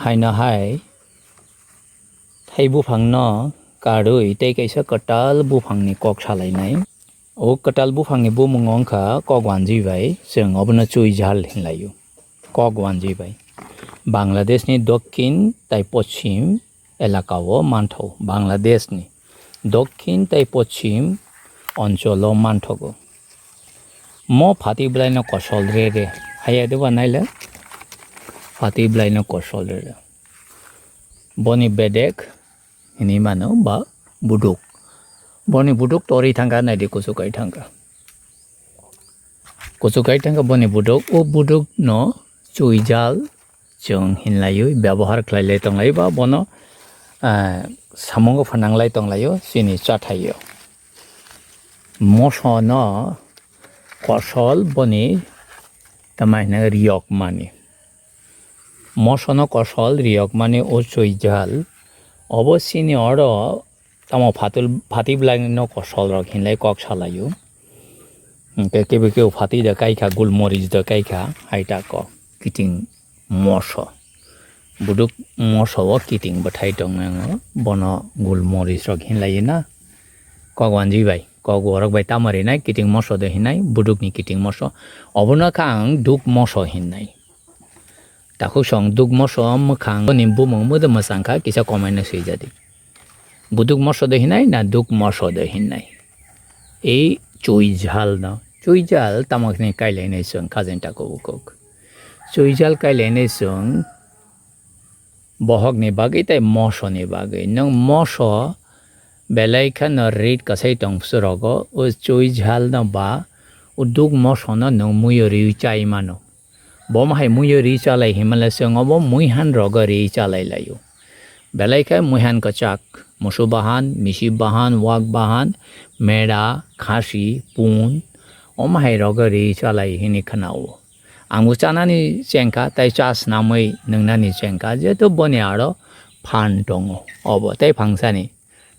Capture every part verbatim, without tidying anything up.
Haino hai thai buphangno karwi tei kaisa kwtal buphangni kok salainai. O kwtal buphangni bumung wngkha kok wanjwi bai, chwng obono chuijal hinlaio. Kok wanjwi bai. Bangladeshni dokhin tai poschim elakao manthogo. Bangladeshni dokhin tai poschim oncholo manthogo. Mo phatwi bwlaino kosol re re. Haya deba naile phatwi bwlaino kosol re re. Boni bedek hinwi mano ba buduk. Boni buduk torwi thangkha, naidi kuchuk kai thangkha. Kuchuk kai thangkha boni buduk, o budukno chuijal chwng hinlaiwi byabohar khlailai tonglaio ba bono, ah, samungo phananglai tonglaio chini chathaio. Mosono kosol boni tama hino riyokmani. Mosono kosol riyokmani o chuijal. Obo chini oro tamo phatul-, phatwi bwlaino kosolrok hinlai kok salaio. Hwnkhe kebo kebo phatwi da kaikha, gulmoris da kaikha, hai tako kiting moso. Buduk moso o kiting bwthai tongnai, bono gulmorisrok hinlaiwi na. Kok wanjwi bai, kok borok bai tamo rinai, kiting moso de hinai, budukni kiting moso. Obono kha ang duk moso hinnai. Takhuk song duk moso mwkhang boni bumung mwdwk mwchang kha, kisa comment no swijadi. Buduk moso de hinai na duk moso de hinai? Ei chuijal no, chuijal tamo khe kailainai chwng khajen tako bukhuk. Chuijal kailainai chwng bohokni bagwi tei mosoni bagwi. Nwng moso belai kheno rit kwsai tong bwswk rogo, o chuijal no ba o duk moso no nwng muiyo riwi chai mano. Bo ma hai muiyo ri chalai hinmale chwng obo muihan rogo ri chalai laio. Belai khe muihan kwchak, musu bahan, misi bahan, wak bahan, meda, khasi, pun, omo hai rogo ri chalai hini khwnao. Ang bo chanani chengkha, tai cha snamwi nwngnani chengkha, jehetu boni aro phan tongo obo, tai phangsani,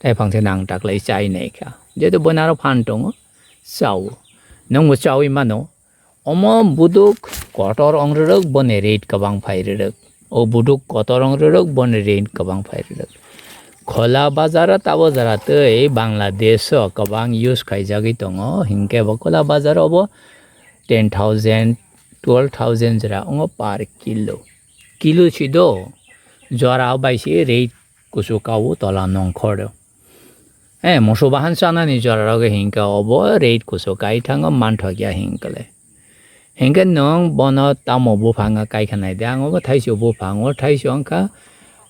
tai phangsani ang taklai chai naikha, jehetu boni aro phan tongo, chao. Nwngbo chawi mano. Omo buduk kotor ong rwrwk, boni rate kwbang phai rwrwk. O buduk kotor ong rwrwk, boni rate kwbang phai rwrwk. Khola bazar o tabo jora tei Bangladesh o kwbang use khaijagwi tongo, hinkhe bo khola bazar o bo ten thousand, twelve thousand jora wngo per kilo. Kilo si do, jora bai se rate kuchuk kao tola nongkhor. Eh, musu bahan chanani jora rogo hinkhe obo rate kuchuk kai thango manthokya hinkhe le. Hinkhe nwng bono tamo buphang kai kha nai de, ang obo thaisu buphang, o thaisu wngkha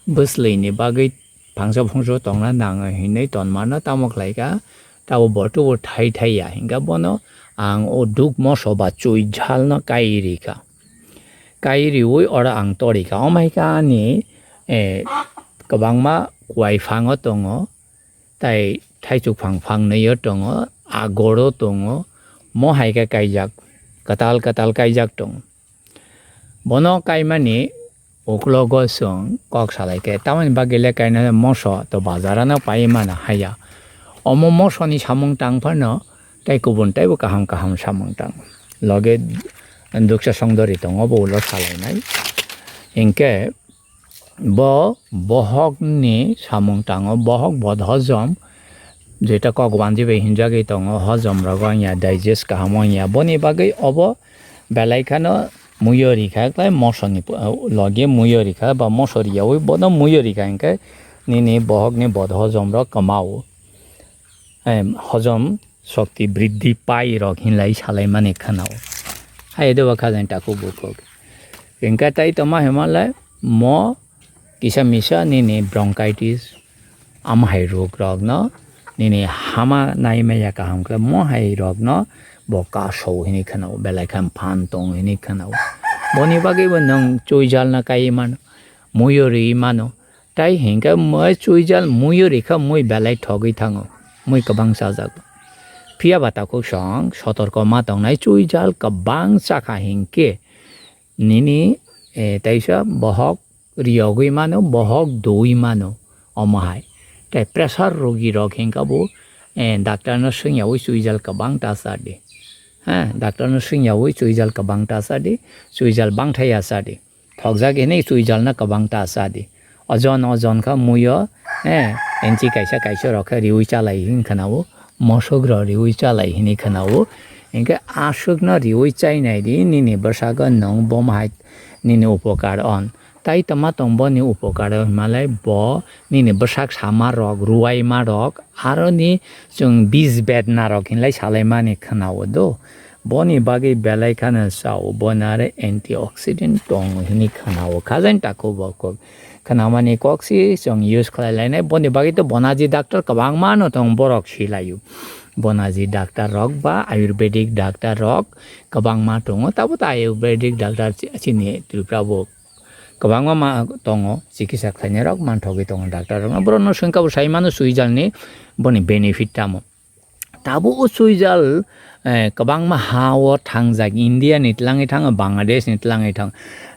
bwsli ni bagwi phangsa phungsa tongna nango hinwi tonmano tamo khlai kha, tabo bo tubo thai thai ya hinkhe bono ang o duk moso ba chuijal no kai ri kha. Kai riui oro ang tori kha. Omo hai khe ani, eh, kwbangma kuai phango tongo, tai thaichuk phang phangnwi o tongo, agoro tongo, mo hai khe kaijak, kwtal kwtal kaijak tongo. Bono kaimani uklogo chwng kok salai khe, tamoni bagwi le kainai moso to bazar ano pai mano haya. Omo mosoni samung tang phano tei kubun teibo kaham kaham samung tang. Loge duksa songdori tongo, bo ulo salainai. Hinkhe bo bohokni samung tango, bohok bodhojom, jeta kok wanji bai hinjagwi tongo, hojom rogo wngya, digest kaham wngya. Boni bagwi obo belai kheno muiyo rikha, klai mosoni loge muiyo rikha, ba moso riyaui bono muiyo rikha, hinkhe nini bohokni bodhojom rok kwmao. Em, hojom shokti briddhi pai rok hinlai salaimani khwnao. Hai deba khajan takhuk bukhuk. Hinkhe tai tongma himalai mo kisa misa nini bronchitis, ama hai rok rokno nini hama nai maya kaham khe mo hai rokno bo kasou hinwi khwnao, belai khe phan tong hinwi khwnao. Boni bagwi bo nwng chuijalno kai mano, muiyo ri mano. Tai hinkhe mui chuijal muiyo rikha, mui belai thogwi thango, mui kwbang chajago. Phiya ba takhuk song sotorko ma tongnai, chuijal kwbang chakha hinkhe nini, eh, taisa bohok riyogwi mano, bohok dui mano, omo hai. Tai pressure rogi rok hinkha bo, eh, doctor no swngyaui chuijal kwbang ta chadi. Ha, doctor no swngyaui chuijal kwbang ta chadi, chuijal bangthaya chadi. thokjak hinwi chuijalno kwbang ta cha di. Ojon ojon kha muiyo, eh, enchi kaisa kaisa rok khe riui chalai hin khwnao, mosok rok riui chalai hinwi khwnao. Hinkhe aswkno riui chainai di, nini bwsakgo nwng bomo hai nini upokar on. Tai tama tong boni upokar o himalai bo nini bwsak sama rok, ruaima rok, aroni chwng bis bedna rok hinlai salaimani khwnao do. Boni bagwi belai kheno chao, boni are antioxidant tongo hinwi khwnao. Khajen takhuk bo khuk khwnamani kok si chwng use khlai lainai. Boni bagwi to bonaji doctor kwbangma no tong borok si laio. Bonaji doctor rok ba ayurvedic doctor rok kwbangma tongo. Tabo to ayurvedic doctor chi-, chini Tripura bo kwbangma ma tongo, chikitsa khlainai rok manthogwi tongo doctor rok no. Borok no swngkha bo sai mano chuijalni boni benefit tamo. Tabuk o chuijal, eh, kwbangma ha o thangjak, India ni tlangwi thango, Bangladesh ni tlangwi thango.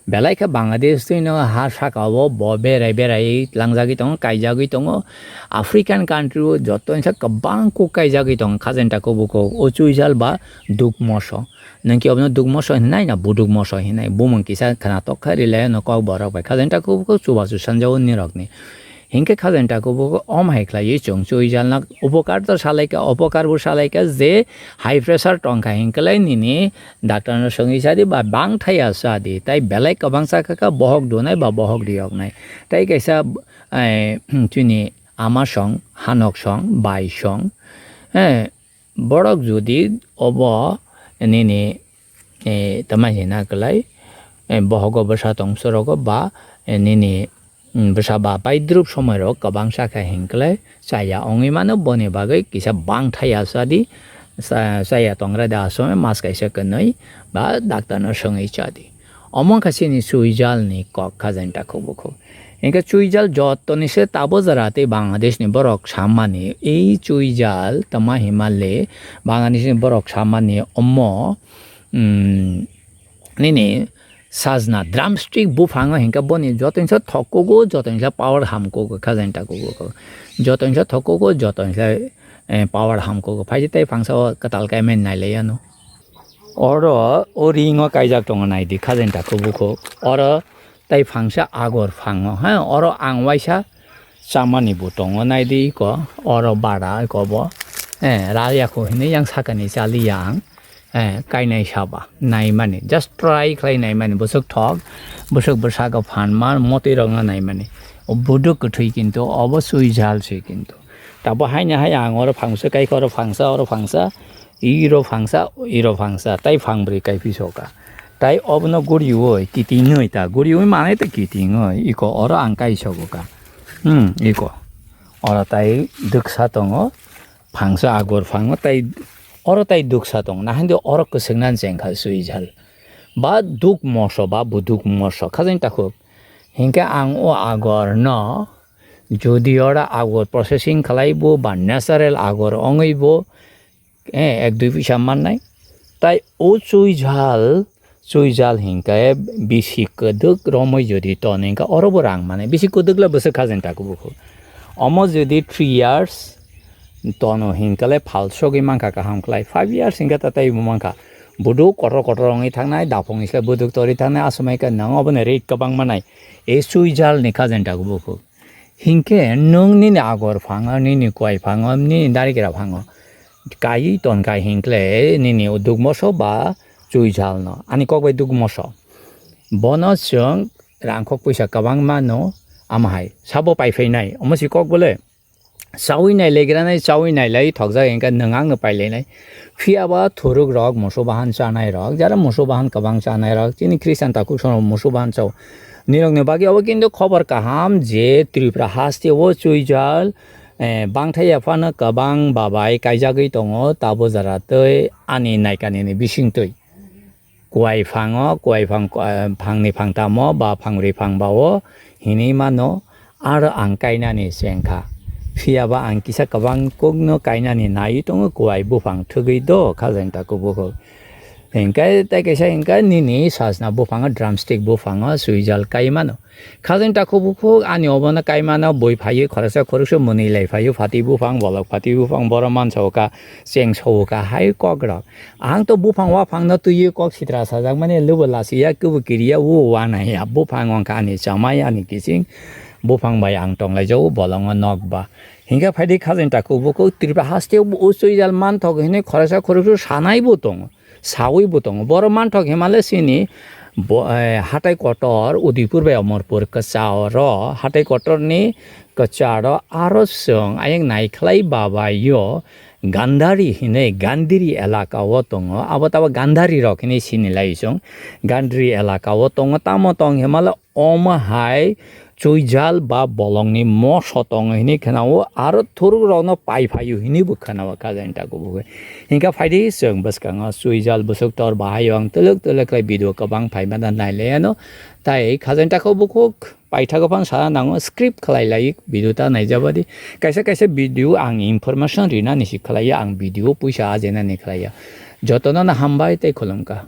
Belai khe Bangladesh twino ha saka o bo berai berai tlangjagwi tongo, kaijagwi tongo. African country o joto ni sak kwbang kuk kaijagwi tongo, khajen takhuk bukhuk o chuijal ba duk moso. Nwng khe obono duk moso hinai na buduk moso hinai? Bumung kisa khwnatok kha, rwlai ano kok borok bai. Khajen takhuk bukhuk chubachu sanjao nirokni. Hinkhe khajen takhuk bukhuk om hai khlaiwi chwng chuijalna upokar to salaikha, opokar bo salaikha je high pressure tongkha hinkelai nini doctor no swngwi chadi ba bangthaya chadi. Tai belai kwbang chakha kha bohok dunai ba bohok riyoknai. Tai kaisa, eh, chini ama song, hanok song, bai song, eh, Borok jodi obo nini, eh, tama hina kwlai, eh, bohogo bwsa tong sorogo ba, eh, nini, mm, bwsa ba paidrup somoirok kwbangsa khe hinklai chaya wngwi mano, boni bagwi kisa bangthaya chadi, cha-, chaya tongra da asomai mas kaisa kwnwi ba daktarno swngwi chadi. Omo wngkha chini chuijalni kok khajen takhuk bukhuk. Hinkhe chuijal jottoni se tabo jora tei Bangladesh ni borok sammani, ei chuijal tama himale Bangladesh ni borok sammani omo, mm, nini sajna drumstick buphango hinkhe boni jottoni se thokkugo, jottoni se power hamkugo khajen takhuk bukhuk. Jottoni se thokkugo, jottoni se, eh, power hamkugo. Phaidi tei phangsa o kwtal kaimen nailai ano. Oro o ringo kaijak tongo, naidi khajen takhuk bukhuk. Oro tai phangsa agor phango, ha, oro ang waisa chamani bo tongo, naidi iko, oro bara iko bo, eh, rayakho hinwi yang sakani chaliya ang, eh, kainai saba naimani, just try khlai naimani, bwswk thok, bwswk bwsakho phanma motwi rokno naimani. O buduk kwthwi kintu obo chuijal se kintu. Tabo haino hai ang oro phangsa kaikha, oro phangsa, oro phangsa, iro phangsa, iro phangsa, tai phangbrwi kaipisoka. Tai obono guriui kitingwi ta, guriui manai ta kitingwi, iko oro ang kaisogoka. Hmm, iko. Oro tai duksa tongo, phangsa agor phango, tai oro tai duksa tongo. Nahaindi oro kwswknani chengkha chuijal. Ba duk moso, ba buduk moso, khajen takhuk. Hinkhe ang o agorno, jodi oro agor processing khlaibo ba natural agor wngwibo, eh, ek dui puisa mannai. Tai o chuijal, chuijal hinkhe bisi kwdwk romwi jodi ton hinkhe orobo rang mane. Bisi kwdwk le bwswk khajen takhuk bukhuk. Omo jodi three years tono hinkhe le phal sogwi mankha kaham khlai. Five years hinkhe ta teibo mankha. Buduk kotor kotor wngwi thangnai, daphungni se buduk torwi thangnai, aswmai khe nang obono rate kwbang manai. E chuijal ni khajen takhuk bukhuk. Hinkhe nwng nini agor phango, nini kwai phango, nini darigra phango kaiwi tonkha hinkhe nini duk moso ba chuijalno, ani kok bai duk moso. Bono chwng rangkhok puisa kwbangma no, ama hai sabo paiphainai, omo si kok bole. Chaui nailaigra nai, chaui nailai thokjak hinkhe nwng angno pailainai. Phiya ba thuruk rok, musu bahan chanai rok, jara musu bahan kwbang chanai rok, chini Christian takhuk sono musu bahan chao. Nirokni bagwi abo kintu khobor kaham je Tripura haste o chuijal, eh, bangthai yaphano kwbang babai kaijagwi tongo, tabo jora tei ani naikani ni bisingtwi. Kuai phango, kuai phang, eh, phangni phangtamo ba phangrwi phangbao hinwi mano, aro ang kainani chengkha. Phiyaba ang kisa kwbang kokno kainani naiwi tongo, kuai buphang thwgwi do khajen takhuk bukhuk. Hingke tei kaisa hingke nini sajna buphango, drumstick buphango swijal kai mano. Khajang takhuk bukhuk ani obono kai mano, bui phaiwi khoroksa khoroksa mwnwi lai phaiwi, phati buphang, bolok phati buphang, borok mansa o kha, cheng so o kha hai kok rok. Ang to buphang waphang no twiwi kok sitra sajak mani, lubo lasiya, kubu kiriya, o wanaiya, buphang wngkha ani chamai, ani kiching, buphang bai ang tonglaijao bolongo nokba. Hingke phaidi khajang takhuk bukhuk Tripura haste o swijal manthok hinwi khoroksa khoroksa sanai bo tongo, sawi bo tongo. Borok manthok himale chini bo-, eh, hatai kotor Udaipur bai Amarpur kwcharo, hatai kotorni kwcharo aro chwng ayang naikhlai babayo Gandhari hinwi Gandhiri elaka o tongo. Abo tabo Gandhari rok hinwi sinilai chwng. Gandhiri elaka o tongo. Tamo tong himale omo hai chwijal ba bolongni moso tongo hinwi khwnao, aro thuruk rokno pai phaio hinwi bo khwnao khajang takhuk bukhuk. Hingke phaidi chwng bwskango chwijal bwswk tor bahai o ang twlwk twlwk khlai video kwbang phaimano nailaiano. Tai khajang takhuk bukhuk paithago phano sana nango, skip khlai lai video ta naijabadi. Kaisa kaisa video ang information rinani si khlaiya, ang video puisa ajenani khlaiya. Jotono no hambai tei khulumkha.